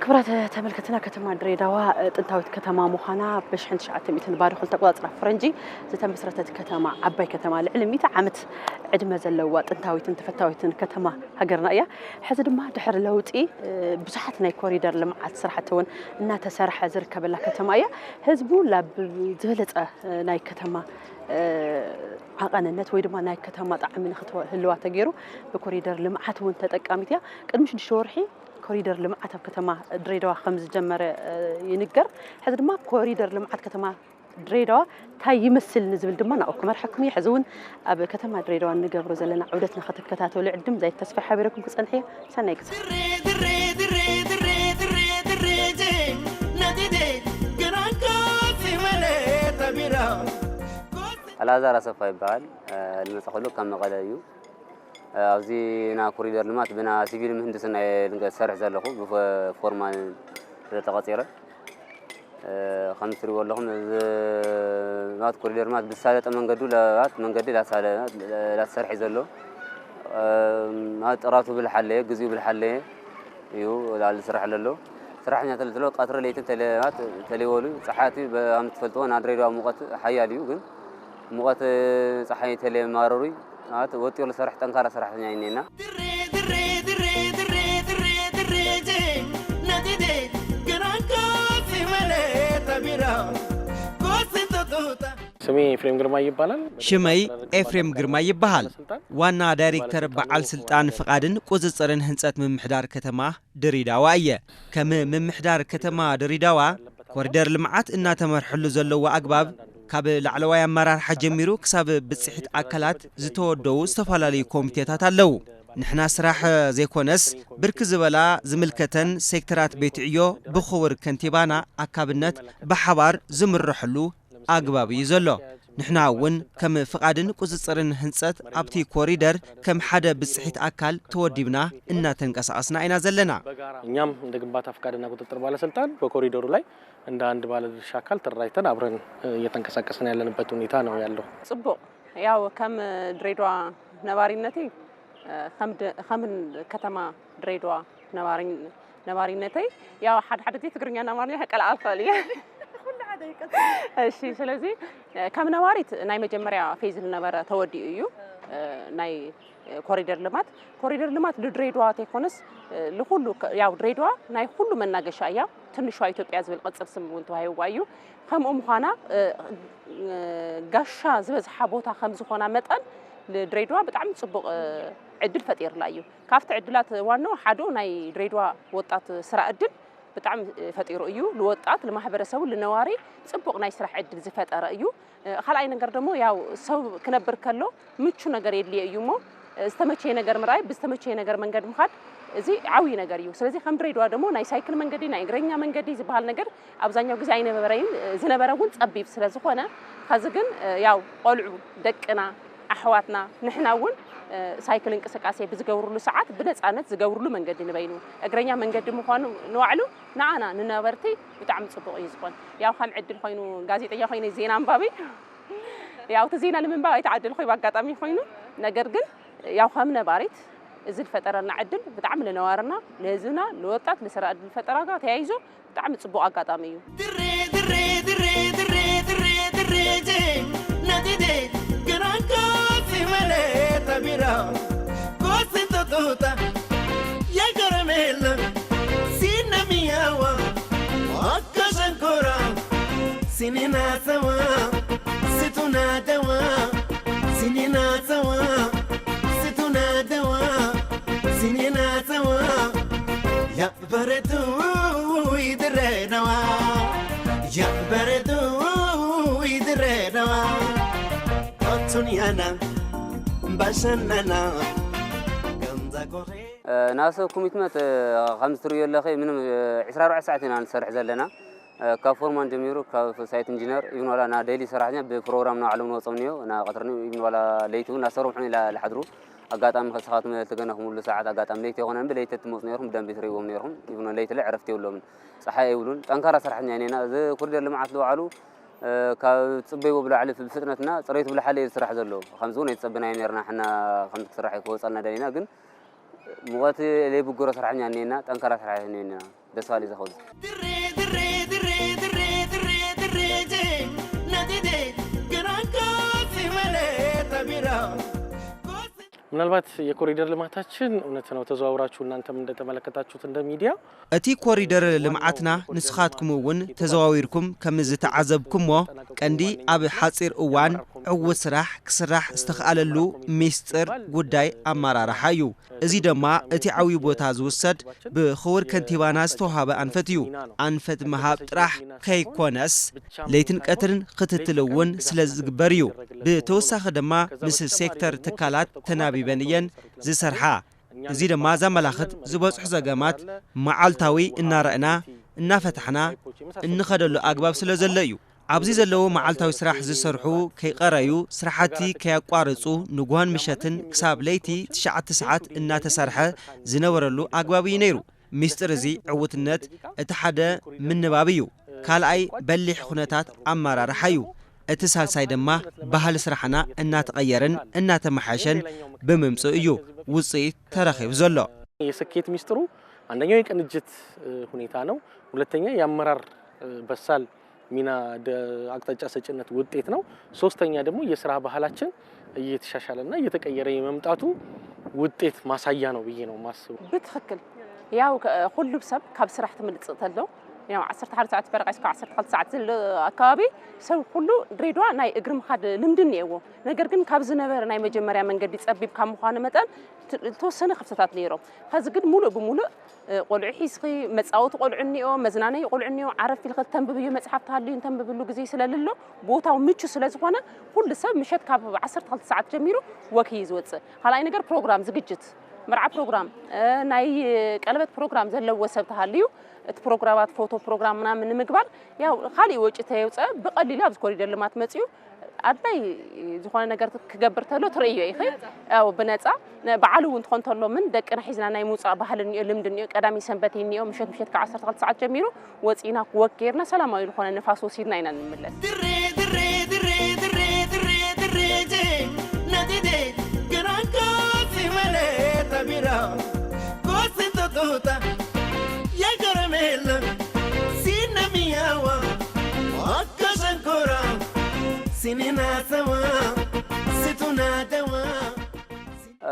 ክቡራት ተመልከትና፣ ከተማ ድሬዳዋ ጥንታዊት ከተማ ምዃና ብሽሕን ትሽዓተ ሚእትን ባዶ ክልተ ኣቆጻጽራ ፈረንጂ ዝተመስረተት ከተማ፣ ዓባይ ከተማ፣ ልዕሊ ሚእቲ ዓመት ዕድመ ዘለዋ ጥንታዊትን ተፈታዊትን ከተማ ሃገርና እያ። ሕዚ ድማ ድሕሪ ለውጢ ብዙሓት ናይ ኮሪደር ልምዓት ስራሕቲ እውን እናተሰርሐ ዝርከበላ ከተማ እያ። ህዝቡ ላብ ዝበለጸ ናይ ከተማ ዓቐንነት ወይ ድማ ናይ ከተማ ጣዕሚ ንክትህልዋ ተገይሩ ብኮሪደር ልምዓት እውን ተጠቃሚት እያ። ቅድሚ ሽዱሽተ ወርሒ ኮሪደር ልምዓት ኣብ ከተማ ድሬዳዋ ከም ዝጀመረ ይንገር። ሕዚ ድማ ኮሪደር ልምዓት ከተማ ድሬዳዋ እንታይ ይመስል ንዝብል ድማ ናብኡ ክመርሐኩም እየ። ሕዚ እውን ኣብ ከተማ ድሬዳዋ እንገብሮ ዘለና ዑደት ንክትከታተሉ ዕድም ዛይት ተስፋ ሓቢረኩም ክጸንሕ እየ። ሰናይ ግዜ። ኣልኣዛር ኣሰፋ ይበሃል። ዝመጻኹሉ ካብ መቐለ እዩ። ኣብዚ ና ኮሪደር ልማት ብና ሲቪል ምህንድስና እየ ዝሰርሕ ዘለኹ፣ ብፎርማን ተቐጺረ። ከም ትሪእዎ ኣለኹም፣ እዚ ልማት ኮሪደር ልማት ብዝሳለጠ መንገዱ ለባት መንገዲ ላሳለ ላሰርሕ ዘሎ፣ ጥራቱ ብልሓለየ፣ ግዚኡ ብልሓለየ እዩ ላል ዝስራሕ ዘሎ። ሰራሕተኛ ተለትሎ ቀትሪ ለይትን ተለባት ተለይወሉ፣ ፀሓቲ ከም ትፈልጥዎ ና ድሬዳዋ ሙቐት ሓያል እዩ፣ ግን ሙቐት ፀሓይ ተለየማረሩ ማለት ወጢሩ ዝሰርሕ ጠንካራ ሰራሕተኛ እዩ እኒኤና። ስሜ ኤፍሬም ግርማ ይባላል። ሽመይ ኤፍሬም ግርማ ይበሃል። ዋና ዳይሬክተር በዓል ስልጣን ፍቓድን ቁፅፅርን ህንፀት ምምሕዳር ከተማ ድሬዳዋ እየ። ከም ምምሕዳር ከተማ ድሬዳዋ ኮሪደር ልምዓት እናተመርሐሉ ዘለዎ ኣግባብ ካብ ላዕለዋይ ኣመራርሓ ጀሚሩ ክሳብ ብፅሒት ኣካላት ዝተወደቡ ዝተፈላለዩ ኮሚቴታት ኣለዉ። ንሕና ስራሕ ዘይኮነስ ብርክ ዝበላ ዝምልከተን ሴክተራት ቤት ዕዮ ብኽቡር ከንቲባና ኣካብነት ብሓባር ዝምረሐሉ ኣግባብ እዩ ዘሎ። ንሕና እውን ከም ፍቓድን ቁፅፅርን ህንፀት ኣብቲ ኮሪደር ከም ሓደ ብፅሒት ኣካል ተወዲብና እናተንቀሳቐስና ኢና ዘለና። እኛም እንደ ግንባታ ፍቃድና ቁጥጥር ባለስልጣን በኮሪደሩ ላይ እንደ አንድ ባለድርሻ አካል ተደራጅተን አብረን እየተንቀሳቀስን ያለንበት ሁኔታ ነው ያለው። ጽቡቅ ያው ከም ድሬዳዋ ነባሪነቴ ከም ከተማ ድሬዳዋ ነባሪነተይ ያው ሓደ ሓደ ግዜ ትግርኛን ኣማርኛ ከቀላዓል ክእል እየ። እሺ ስለዚ ከም ነባሪት ናይ መጀመርያ ፌዝ ዝነበረ ተወዲኡ እዩ ናይ ኮሪደር ልማት። ኮሪደር ልማት ንድሬዳዋ ተይኮነስ ንኩሉ ያው ድሬዳዋ ናይ ኩሉ መናገሻ እያ። ትንሿ ኢትዮጵያ ዝብል ቅጽል ስም እውን ተዋሂብዋ እዩ። ከምኡ ምዃና ጋሻ ዝበዝሓ ቦታ ከም ዝኾና መጠን ንድሬዳዋ ብጣዕሚ ጽቡቕ ዕድል ፈጢርላ እዩ። ካብቲ ዕድላት ዋናኡ ሓዱ ናይ ድሬዳዋ ወጣት ስራ ዕድል ብጣዕሚ ፈጢሩ እዩ። ንወጣት ንማሕበረሰቡ ንነዋሪ ጽቡቕ ናይ ስራሕ ዕድል ዝፈጠረ እዩ። ካልኣይ ነገር ደሞ ያው ሰብ ክነብር ከሎ ምቹ ነገር የድልዮ እዩ እሞ ዝተመቸየ ነገር ምርኣይ ብዝተመቸየ ነገር መንገድ ምኻድ እዚ ዓብዪ ነገር እዩ። ስለዚ ከም ድሬዳዋ ደሞ ናይ ሳይክል መንገዲ ናይ እግረኛ መንገዲ ዝበሃል ነገር ኣብዛኛው ግዜ ኣይነበረይን ዝነበረ እውን ጸቢብ ስለ ዝኾነ ኸዚ ግን ያው ቆልዑ ደቅና ኣሕዋትና ንሕና እውን ሳይክል እንቅስቃሴ ብዝገብርሉ ሰዓት ብነፃነት ዝገብርሉ መንገዲ ንበይኑ እግረኛ መንገዲ ምዃኑ ንባዕሉ ንዓና ንነበርቲ ብጣዕሚ ፅቡቕ እዩ ዝኾን። ያው ከም ዕድል ኮይኑ ጋዜጠኛ ኮይነ ዜና ኣንባቢ ያው እቲ ዜና ንምንባብ ኣይተዓደልኩ እዩ ብኣጋጣሚ ኮይኑ ነገር ግን ያው ከም ነባሪት እዚ ዝፈጠረልና ዕድል ብጣዕሚ ንነዋርና ንህዝብና ንወጣት ንስራ ዕድል ፈጠራ ጋር ተያይዞ ብጣዕሚ ፅቡቕ ኣጋጣሚ እዩ። ድሬ ድሬ ድሬ ድሬ ድሬ ድሬ ጄ ናዲዴ ገናንኮ ሲመሌ ተቢራ ኮስቶ ጡጣ የገረሜለ ሲነሚያዋ አካ ሸንኮራ ሲኒናሰዋ ሲቱናደዋ ሲኒናሰዋ ሲቱናደዋ ሲኒናሰዋ ያ Bareedduu Dirree Dawaa yaa bareedduu Dirree Dawaa kottuun yaana bashannana gamza goree. ናሰብ ኮሚትመንት ከም ዝትርእዮ ኣለኺ ምንም ዒስራ ኣርባዕተ ሰዓት ኢና ንሰርሕ ዘለና ካብ ፎርማን ጀሚሩ ካብ ሳይት ኢንጂነር ኢቭን ዋላ ና ዴይሊ ሰራሕተኛ ብፕሮግራም ንባዕሎም ንወፅኦም እኒኦ ና ቀትርኒ ኢቭን ዋላ ለይቲ እውን ናሰርሑ ንላ ልሓድሩ ኣጋጣሚ ከስኻትኩም ትገነኹምሉ ሰዓት ኣጋጣሚ ለይቲ የኾነ እምቢ ለይቲ ትመፁ ነይርኩም ብደንቢ ትርእይዎም ነይርኩም ይብሉ ለይቲ ላይ ዕረፍቲ የብሎምን ፀሓይ የብሉን ጠንካራ ሰራሕተኛ ኢና እዚ ኮሪደር ልምዓት ዝወዓሉ ካብ ፅበይዎ ብላዕሊ ብፍጥነትና ፅሬቱ ብላሓለ እዩ ዝስራሕ ዘሎ ከምዚ እውን ኣይተፀበናዮ ነርና ሕና ከምዚ ክስራሕ ክወፀልና ደሊና ግን ሙቐት ለይብገሮ ሰራሕተኛ እኒኤና፣ ጠንካራ ሰራሕተኛ እኒኤና። ደስ በሃሊ ዘኸብዱ። ምናልባት የኮሪደር ልማታችን እውነት ነው ተዘዋውራችሁ እናንተም እንደተመለከታችሁት እንደ ሚዲያ እቲ ኮሪደር ልምዓትና ንስኻትኩም እውን ተዘዋዊርኩም ከም ዝተዓዘብኩሞ ቀንዲ ኣብ ሓፂር እዋን ዕዉት ስራሕ ክስራሕ ዝተኽኣለሉ ሚስጥር ጉዳይ ኣመራርሓ እዩ። እዚ ድማ እቲ ዓብዪ ቦታ ዝውሰድ ብኽቡር ከንቲባና ዝተውሃበ ኣንፈት እዩ። ኣንፈት ምሃብ ጥራሕ ከይኮነስ ለይትን ቀትርን ክትትል እውን ስለ ዝግበር እዩ። ብተወሳኺ ድማ ምስ ሴክተር ትካላት ተናቢበን እየን ዝሰርሓ። እዚ ድማ ዘመላኽት ዝበፅሑ ፀገማት መዓልታዊ እናረእና እናፈታሕና እንኸደሉ ኣግባብ ስለ ዘሎ እዩ። ኣብዚ ዘለዉ መዓልታዊ ስራሕ ዝሰርሑ ከይቐረዩ ስራሕቲ ከየቋርፁ ንጉሆን ምሸትን ክሳብ ለይቲ ትሽዓተ ሰዓት እናተሰርሐ ዝነበረሉ ኣግባብ እዩ ነይሩ። ሚስጥር እዚ ዕውትነት እቲ ሓደ ምንባብ እዩ። ካልኣይ በሊሕ ኩነታት ኣመራርሓ እዩ። እቲ ሳልሳይ ድማ ባህሊ ስራሕና እናተቐየረን እናተመሓየሸን ብምምፅኡ እዩ ውፅኢት ተረኺቡ ዘሎ። የስኬት ሚስጥሩ አንደኛው የቅንጅት ሁኔታ ነው። ሁለተኛ የአመራር በሳል ሚና አቅጣጫ ሰጭነት ውጤት ነው። ሶስተኛ ደግሞ የስራ ባህላችን እየተሻሻለና እየተቀየረ የመምጣቱ ውጤት ማሳያ ነው ብዬ ነው የማስበው። ብትክክል ያው ሁሉም ሰብ ካብ ስራሕ ትምልጽ ተሎ ያው ዓሰርተ ሓደ ሰዓት ፈረቃ እስከ ዓሰርተ ክልተ ሰዓት ዘሎ ኣካባቢ ሰብ ኩሉ ድሬዳዋ ናይ እግሪ ምኻድ ልምዲ እኒኤዎ። ነገር ግን ካብ ዝነበረ ናይ መጀመርያ መንገዲ ጸቢብ ካብ ምዃኑ መጠን ዝተወሰነ ክፍተታት ነይሮም። ኸዚ ግን ሙሉእ ብሙሉእ ቆልዑ ሒዝኺ መጻወቲ ቆልዑ እኒኦ፣ መዝናነዪ ቆልዑ እኒኦ፣ ዓረፍ ኢልኺ ተንብብዮ መጽሓፍ ተሃልዩ እንተንብብሉ ግዜ ስለልሎ ቦታው ምቹ ስለዝኾነ ኩሉ ሰብ ምሸት ካብ ዓሰርተ ክልተ ሰዓት ጀሚሩ ወክ እዩ ዝወጽእ። ካልኣይ ነገር ፕሮግራም ዝግጅት መርዓ ፕሮግራም ናይ ቀለበት ፕሮግራም ዘለዎ ሰብ ተሃልዩ እቲ ፕሮግራማት ፎቶ ፕሮግራም ምናምን ንምግባር ያው ካሊእ ወጪ ተየውፀ ብቐሊሉ ኣብዚ ኮሪደር ልማት መፅዩ ኣድላይ ዝኾነ ነገር ክገብር ተሎ ትርእዮ ኢኺ ያው ብነፃ በዓል እውን ትኾን ተሎ ምን ደቅና ሒዝና ናይ ምውፃእ ባህል እኒኦ ልምድ እኒኦ ቀዳሚ ሰንበት እኒኦ ምሸት ምሸት ካብ ዓሰርተ ክልተ ሰዓት ጀሚሩ ወፂና ወክ ጌርና ሰላማዊ ዝኾነ ንፋስ ወሲድና ኢና ንምለስ።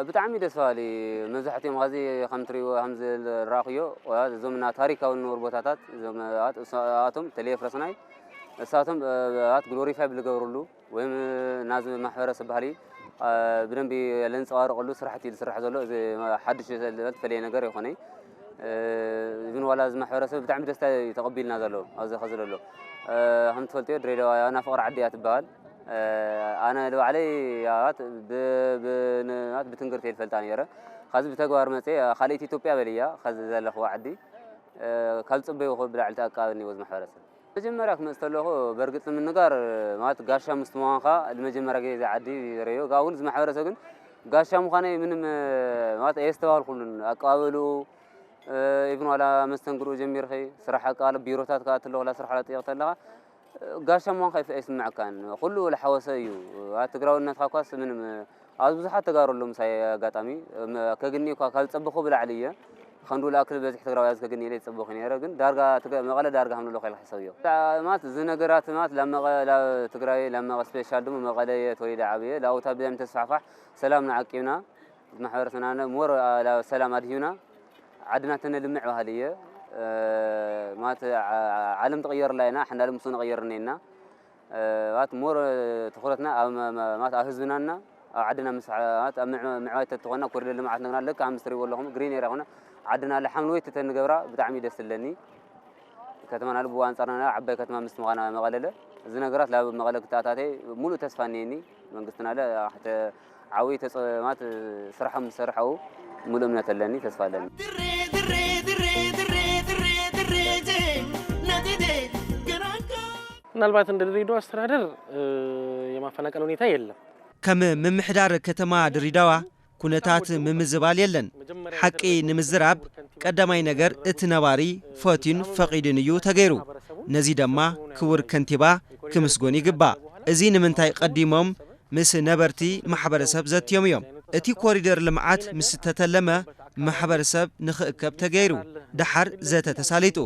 ብጣዕሚ ደስ በሃሊ መብዛሕትኦም ኸዚ ከም ትሪእዎ ከም ዝረኣኽዮ እዞም እና ታሪካዊ ንነበሩ ቦታታት እዞም ኣቶም ተለየ ፍረስናይ እሳቶም ኣት ግሎሪፋይ ብዝገብርሉ ወይም ናዚ ማሕበረሰብ ባህሊ ብደንቢ ለንፀባርቀሉ ስራሕቲ ዝስራሕ ዘሎ እዚ ሓድሽ ዝበል ዝፈለየ ነገር ይኾነ። ኢቭን ዋላ እዚ ማሕበረሰብ ብጣዕሚ ደስታ እዩ ተቐቢልና ዘሎ ኣብዚ ኸዚ ዘሎ ከም ትፈልጥዮ ድሬዳዋ ዋና ፍቕሪ ዓዲ እያ ትበሃል። ኣነ ንባዕለይ ኣት ብትንግርቲ እየ ዝፈልጣ ነይረ። ኻዚ ብተግባር መፅየ ካልኣይቲ ኢትዮጵያ በልያ ኸዚ ዘለኽዋ ዓዲ ካብ ዝፅበይዎ ብላዕሊ ተኣቃበኒ እዚ ማሕበረሰብ። መጀመርያ ክመፅእ ተለኹ በርግፅ ንምንጋር ማለት ጋሻ ምስ ምዃንካ ንመጀመርያ ግዜ እዚ ዓዲ ይረዮ ካብ እውን እዚ ማሕበረሰብ ግን ጋሻ ምዃነይ ምንም ማለት ኣየስተባሃልኩሉን ኣቀባበልኡ ኢቭን ዋላ መስተንግዶ ጀሚርኺ ስራሕ ኣቀባበል ቢሮታት ክኣቲ ኣለኹ ላ ስራሕ ላ ጥየቕ ተለኻ ጋሻ ምዃንካ ኣይስምዐካን ኩሉ ዝሓወሰ እዩ ኣብ ትግራውነትካ ኳስ ምንም ኣብዚ ብዙሓት ተጋሩ ኣለዉ ምሳይ ኣጋጣሚ ከግኒ እኳ ካብ ዝፀበኹ ብላዕሊ እየ። ከም ድውል ኣክል በዝሒ ትግራዋይ ኣብዚ ከግኒ ኢለ ይፀበኹ ነይረ ግን ዳርጋ መቐለ ዳርጋ ከም ዘሎ ከይልካ ሕሰብዮ። ማለት እዚ ነገራት ማለት ላብ መቐ ላብ ትግራይ ላብ መቐ ስፔሻል ድማ መቐለ እየ ተወሊደ ዓብየ ላውታ ብዛም ተስፋሕፋሕ ሰላም ንዓቂብና ማሕበረሰብና ሞር ላብ ሰላም ኣድሂብና ዓድና ተነልምዕ ባህል እየ። ማለት ዓለም ትቕየርላ ኢና ሓንዳለ ምስ ንቕየር እኔና ባት ሞር ትኹረትና ኣብ ህዝብናና ኣብ ዓድና ምዕባይ ተትኾና ኮሪደር ልምዓት ነግና ለካ ምስ ትሪእዎ ኣለኹም ግሪን ኤርያ ኾነ ዓድና ለሓምለወይቲ ተንገብራ ብጣዕሚ ደስ ትለኒ። ከተማና ልቡ ኣንጻርና ዓባይ ከተማ ምስ ምዃና መቐለለ እዚ ነገራት ላብ መቐለ ክተኣታተይ ሙሉእ ተስፋ እኒኒ መንግስትና ለ ዓዊ ተጸማት ስራሖም ዝሰርሐው ሙሉእ እምነት ኣለኒ ተስፋ ኣለኒ። ምናልባት እንደ ድሬዳዋ አስተዳደር የማፈናቀል ሁኔታ የለም። ከም ምምሕዳር ከተማ ድሬዳዋ ኩነታት ምምዝባል የለን። ሓቂ ንምዝራብ ቀዳማይ ነገር እቲ ነባሪ ፈትዩን ፈቒዱን እዩ ተገይሩ። ነዚ ድማ ክቡር ከንቲባ ክምስጎን ይግባእ። እዚ ንምንታይ ቀዲሞም ምስ ነበርቲ ማሕበረሰብ ዘትዮም እዮም። እቲ ኮሪደር ልምዓት ምስ ተተለመ ማሕበረሰብ ንኽእከብ ተገይሩ። ደሓር ዘተ ተሳሊጡ።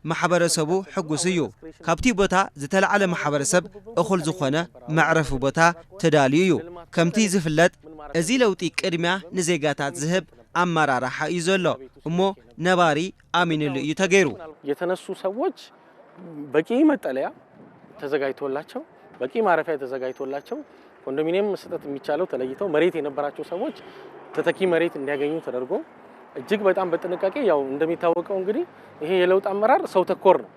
ማሕበረሰቡ ሕጉስ እዩ። ካብቲ ቦታ ዝተላዕለ ማሕበረሰብ እኹል ዝኾነ መዕረፊ ቦታ ተዳልዩ እዩ። ከምቲ ዝፍለጥ፣ እዚ ለውጢ ቅድሚያ ንዜጋታት ዝህብ ኣመራርሓ እዩ ዘሎ እሞ ነባሪ ኣሚንሉ እዩ ተገይሩ። የተነሱ ሰዎች በቂ መጠለያ ተዘጋጅቶላቸው፣ በቂ ማረፊያ ተዘጋጅቶላቸው፣ ኮንዶሚኒየም መስጠት የሚቻለው ተለይተው መሬት የነበራቸው ሰዎች ተተኪ መሬት እንዲያገኙ ተደርጎ እጅግ በጣም በጥንቃቄ፣ ያው እንደሚታወቀው እንግዲህ ይሄ የለውጥ አመራር ሰው ተኮር ነው።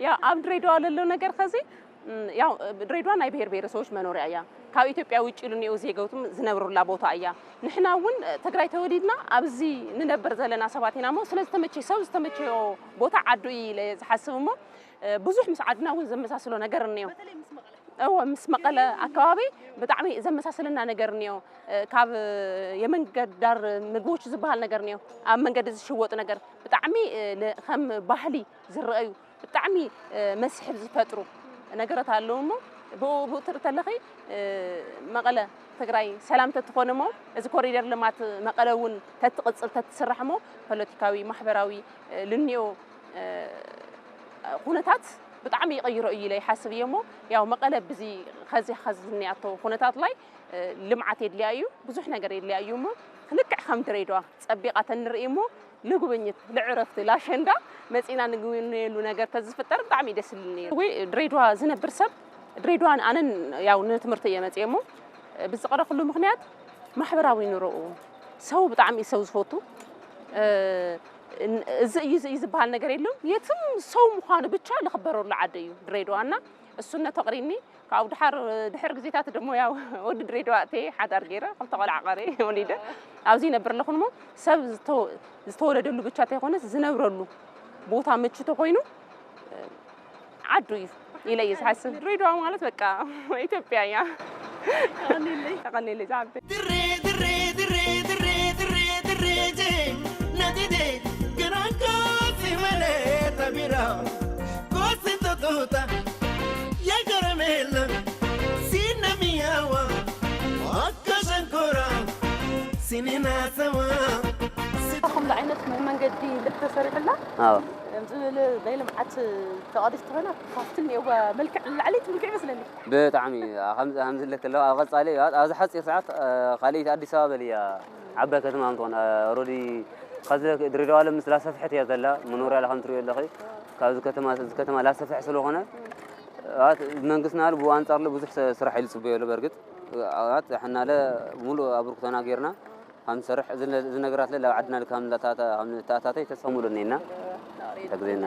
ያው ኣብ ድሬዳዋ ለሎ ነገር ከዚ ያው ድሬዳዋ ናይ ብሄር ብሄረሰቦች መኖሪያ እያ። ካብ ኢትዮጵያ ውጭ ኢሉ ኒኡ ዜገውትም ዝነብሩላ ቦታ እያ። ንሕና እውን ትግራይ ተወሊድና ኣብዚ ንነብር ዘለና ሰባት ኢና እሞ ስለዝተመቸ ሰብ ዝተመቸዮ ቦታ ዓዱ እዩ ኢለ ዝሓስብ እሞ ብዙሕ ምስ ዓድና እውን ዘመሳስሎ ነገር እኒኦ። እወ ምስ መቐለ ኣከባቢ ብጣዕሚ ዘመሳስልና ነገር እኒኦ። ካብ የመንገድ ዳር ምግቦች ዝበሃል ነገር እኒኦ። ኣብ መንገዲ ዝሽወጡ ነገር ብጣዕሚ ከም ባህሊ ዝረአዩ ብጣዕሚ መስሕብ ዝፈጥሩ ነገራት ኣለዉ እሞ ብኡ ብኡ ትርኢ ተለኺ መቐለ ትግራይ ሰላም ተትኾን እሞ እዚ ኮሪደር ልማት መቐለ እውን ተትቕፅል ተትስራሕ እሞ ፖለቲካዊ ማሕበራዊ ልንዮ ኩነታት ብጣዕሚ ይቕይሮ እዩ ኢለ ይሓስብ እየ እሞ ያው መቐለ ብዚ ኸዚ ኸዚ ዝኒኣቶ ኩነታት ላይ ልምዓት የድልያ እዩ ብዙሕ ነገር የድልያ እዩ እሞ ልክዕ ከም ድሬዳዋ ፀቢቓ ተንርኢ እሞ ንጉብኝት ልዕረፍቲ ላሸንዳ መፂና ንጉብነየሉ ነገር ተዝፍጠር ብጣዕሚ ደስ ይብል ነይሩ። ወይ ድሬዳዋ ዝነብር ሰብ ድሬዳዋን ኣነን ያው ንትምህርቲ እየ መፅየ እሞ ብዝቀረኩሉ ምክንያት ማሕበራዊ ኑሮኡ ሰው ብጣዕሚ እዩ ሰው ዝፈቱ እዚ እዩ እዚ እዩ ዝበሃል ነገር የለም። የትም ሰው ምዃኑ ብቻ ዝኽበረሉ ዓዲ እዩ ድሬዳዋ እና እሱነት ኣቕሪኒ ካብኡ ድሓር ድሕር ግዜታት ደሞ ያው ወዲ ድሬዳዋ እተየ ሓዳር ገይረ ክልተ ቆልዓ ቀረ ወሊደ ኣብዚ ይነብር ኣለኹ እሞ ሰብ ዝተወለደሉ ብቻ ተይኮነስ ዝነብረሉ ቦታ ምቹ ተኮይኑ ዓዱ እዩ ኢለ እየ ዝሓስብ። ድሬዳዋ ማለት በቃ ኢትዮጵያ እያ። ተቐኒለይ ዝዓበ ድሬ ድሬ ድሬ ድሬ ድሬ ድሬ ድሬ ጄ ነዲዴ ገናንካ ሲመሌ ተቢራ ኮስቶ ጡጣ የገረሜለ ሲነሚያዋ ኣካ ሸንኮራ ሲኒናሰዋ ከምዚ ዓይነት መንገዲ ልክ ተሰሪሑላ አዎ ዝብል ናይ ልምዓት ተቓዲስ ተኾይና ካብቲ እኒኦ መልክዕ ንላዕሊ ትምልክዕ ይመስለኒ። ብጣዕሚ ከምዚ ከምዚ ልክ ኣለዋ ኣብ ቀፃሊ ኣብዚ ሓፂር ሰዓት ካልኣይቲ ኣዲስ ኣበባ በልያ ዓባይ ከተማ እንትኾን ኦረዲ ከዚ ድሬዳዋ ለ ምስ ላሰፍሐት እያ ዘላ መኖርያ ለ ከም ትሪኦ ኣለኺ ካብዚ ከተማ እዚ ከተማ ላሰፍሐ ስለኾነ መንግስትና ሉ ብኡ ኣንፃር ሉ ብዙሕ ስራሕ ኢሉ ፅበዮ ኣሎ በርግጥ ሕና ለ ሙሉእ ኣበርክቶና ጌርና ከም ንሰርሕ እዚ ነገራት ለ ኣብ ዓድና ል ከም ንተኣታተይ ተስፋ ሙሉእ እኒኤና ተግዜና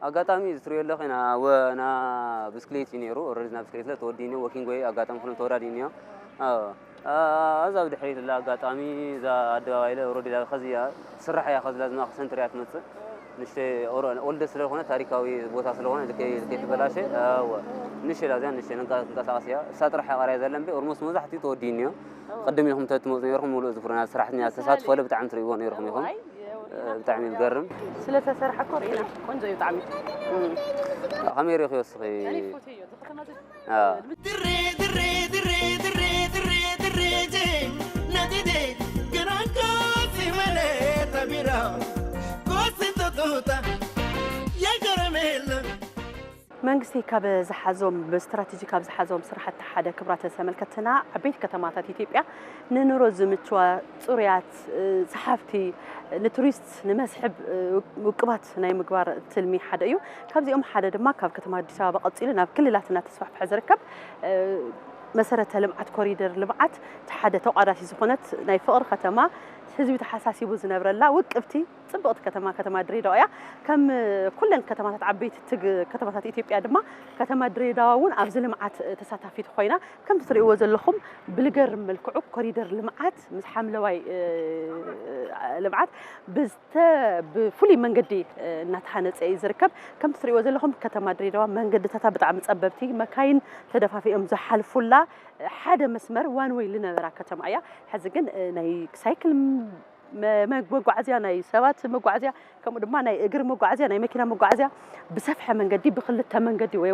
ኣጋጣሚ እዚ ትሪኦ ኣለኺ ና ብስክሌት እዩ ነይሩ ኦረዲ ና ብስክሌት ለ ተወዲኡ ነይሩ ወኪንግ ወይ ኣጋጣሚ ኩሎም ተወዳዲኡ ነይሩ እዛ ብድሕሪት ላ ኣጋጣሚ እዛ ኣደባባይ ለ ኦረዲ ላ ከዚ እያ ትስራሕ እያ ከዚ ላ ዝማእኸል ሰንተር እያ ትመፅእ ንእሽተይ ኦልደ ስለዝኾነ ታሪካዊ ቦታ ስለኾነ ልከይ ልከይ ትበላሸ እወ ንእሽተይ ላ እዚኣ ንእሽተይ ንንቀሳቐስ እያ እሳ ጥራሕ እያ ቀርያ ዘላ እምበይ ኦልሞስት መብዛሕትኡ ተወዲኡ ነይሩ ቅድም ኢኹም ተትመፁ ነይርኩም ሙሉእ ዝፍሩና ስራሕተኛ ተሳትፎ ለ ብጣዕሚ ትሪእዎ ነይርኩም ኢኹም ብጣዕሚ ዝገርም ስለተሰርሐ እኮ ርኢና ቆንጆ እዩ ብጣዕሚ ከመይ ርኢኽዮ እስኺ እኔ ፎቶ እየ ከተማ ድሬ ድሬ ድሬ ድሬ ድሬ ድሬ ድሬ ጄ ነዲዴ ገናንካ ሲመሌ ተቢራ ኮስቶ ጡጣ የገረሜለ መንግስቲ ካብ ዝሓዞም ብስትራቴጂ ካብ ዝሓዞም ስራሕቲ ሓደ ክብራት ተመልከትና ዓበይቲ ከተማታት ኢትዮጵያ ንኑሮ ዝምችዋ ፅሩያት ሰሓብቲ ንቱሪስት ንመስሕብ ውቅባት ናይ ምግባር ትልሚ ሓደ እዩ። ካብዚኦም ሓደ ድማ ካብ ከተማ ኣዲስ ኣበባ ቀፂሉ ናብ ክልላት እናተስፋሕፈሐ ዝርከብ መሰረተ ልምዓት ኮሪደር ልምዓት እቲ ሓደ ተቋዳሲ ዝኾነት ናይ ፍቕሪ ከተማ ህዝቢ ተሓሳሲቡ ዝነብረላ ውቅብቲ ፅብቕቲ ከተማ ከተማ ድሬዳዋ እያ። ከም ኩለን ከተማታት ዓበይቲ ትግ ከተማታት ኢትዮጵያ ድማ ከተማ ድሬዳዋ እውን ኣብዚ ልምዓት ተሳታፊት ኮይና ከምቲ ትሪእዎ ዘለኹም ብልገርም መልክዑ ኮሪደር ልምዓት ምስ ሓምለዋይ ልምዓት ብዝተ ብፍሉይ መንገዲ እናተሃነፀ እዩ ዝርከብ። ከምቲ ትሪእዎ ዘለኹም ከተማ ድሬዳዋ መንገድታታ ብጣዕሚ ፀበብቲ መካይን ተደፋፊኦም ዝሓልፉላ ሓደ መስመር ዋን ወይ ዝነበራ ከተማ እያ። ሕዚ ግን ናይ ሳይክል መ- መ- መጓዓዝያ፣ ናይ ሰባት መጓዓዝያ፣ ከምኡ ድማ ናይ እግሪ መጓዓዝያ፣ ናይ መኪና መጓዓዝያ ብሰፍሐ መንገዲ፣ ብክልተ መንገዲ ወይ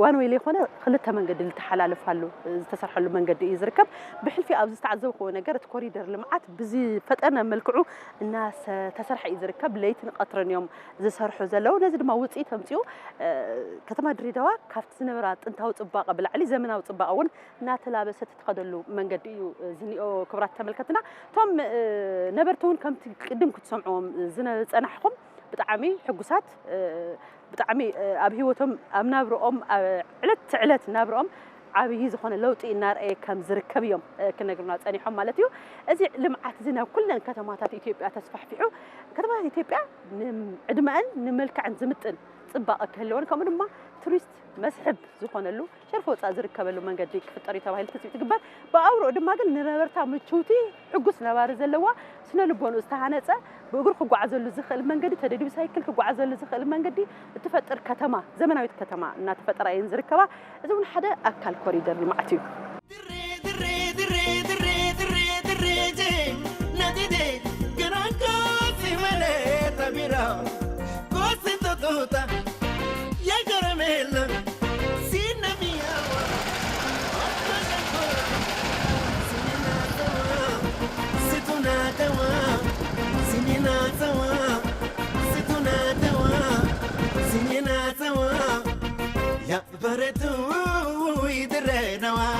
ዋን ወይ ዘይኮነ ክልተ መንገዲ ዝተሓላለፋሉ ዝተሰርሐሉ መንገዲ እዩ ዝርከብ። ብሕልፊ ኣብዚ ዝተዓዘብክዎ ነገር፣ እቲ ኮሪደር ልምዓት ብዝፈጠነ መልክዑ እናተሰርሐ እዩ ዝርከብ። ለይትን ቀትርን እዮም ዝሰርሑ ዘለዉ። ነዚ ድማ ውፅኢት ኣምፅኡ። ከተማ ድሬዳዋ ካብቲ ዝነበራ ጥንታዊ ፅባቐ ብላዕሊ ዘመናዊ ፅባቐ እውን እናተላበሰት እትኸደሉ መንገዲ እዩ ዝኒኦ። ክቡራት ተመልከትና፣ እቶም ነበርቲ እውን ከምቲ ቅድም ክትሰምዕዎም ዝፀናሕኹም ብጣዕሚ ሕጉሳት፣ ብጣዕሚ ኣብ ህይወቶም፣ ኣብ ናብርኦም፣ ዕለት ዕለት ናብርኦም ዓብዪ ዝኾነ ለውጢ እናርኣየ ከም ዝርከብ እዮም ክነግሩና ፀኒሖም ማለት እዩ። እዚ ልምዓት እዚ ናብ ኩለን ከተማታት ኢትዮጵያ ተስፋሕፊሑ፣ ከተማታት ኢትዮጵያ ንዕድመአን ንመልክዐን ዝምጥን ፅባቐ ክህልወን፣ ከምኡ ድማ ቱሪስት መስሕብ ዝኾነሉ ሸርፊ ወፃኢ ዝርከበሉ መንገዲ ክፍጠር እዩ ተባሂሉ ትፅቢት ይግበር። ብኣውርኡ ድማ ግን ንነበርታ ምችውቲ፣ ሕጉስ ነባሪ ዘለዋ፣ ስነ ልቦንኡ ዝተሃነፀ፣ ብእግሩ ክጓዓዘሉ ዝኽእል መንገዲ፣ ተደዲቡ ሳይክል ክጓዓዘሉ ዝኽእል መንገዲ እትፈጥር ከተማ፣ ዘመናዊት ከተማ እናተፈጠራ እየን ዝርከባ። እዚ እውን ሓደ ኣካል ኮሪደር ልምዓት እዩ። Bareedduu dirree dawaa.